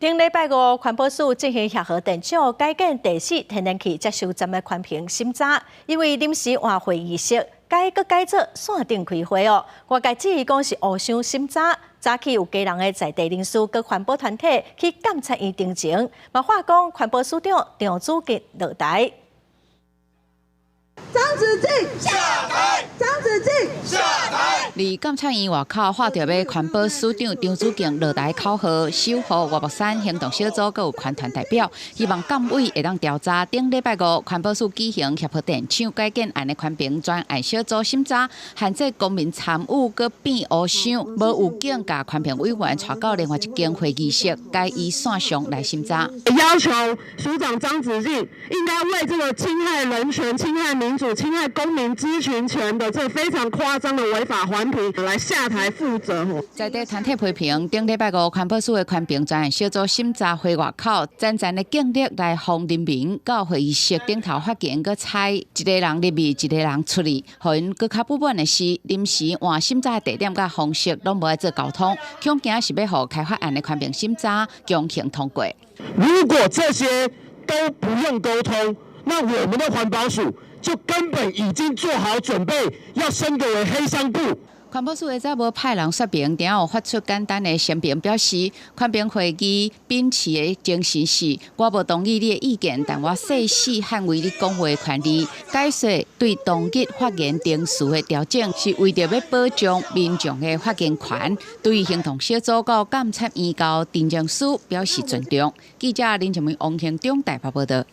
頂禮拜五，環保署執行協和店長改建第四天然氣接收站的環評審查，因為臨時換會議室，改閣改做線頂開會哦。外界質疑講是烏箱審查，早起有基隆的在地人士佮環保團體去監察院陳情，嘛話講環保署長張子敬落台。張子敬下台！張子敬下台！佇監察院外口喊著欲環保署長張子敬落台口號，守護外木山行動小組閣有環團代表，希望監委會當調查頂禮拜五環保署舉行協和電廠改建案的環評專案小組審查，限制公民參與，閣變烏箱，無預警共環評委員帶到另外一間會議室，改以線上來審查。要求署長張子敬應該為這個侵害人權、侵害民主、侵害公民知情權的這非常誇張的違法環評來下台負責。在地團體批評，頂禮拜五環保署的環評專案小組審查會外口，層層的警力來封人民到會議室頂頭發言，閣採一個人入去，一個人出去，予𪜶閣較不滿的是，臨時換審查的地點佮方式攏無愛做溝通，恐驚是欲予開發案的環評審查強行通過。如果這些都不用溝通，那我們的環保署就根本已經做好準備，要升格為黑商部。環保署下早無派人說明，然後發出簡單的聲明，表示環評會議秉持的精神是：我無同意你的意見，但我誓死捍衛你講話的權利。解說對當日發言程序的調整，是為著欲保障民眾的發言權。對於行動小組佮監察院交陳情書表示尊重。記者林靜梅、王興中台北報道。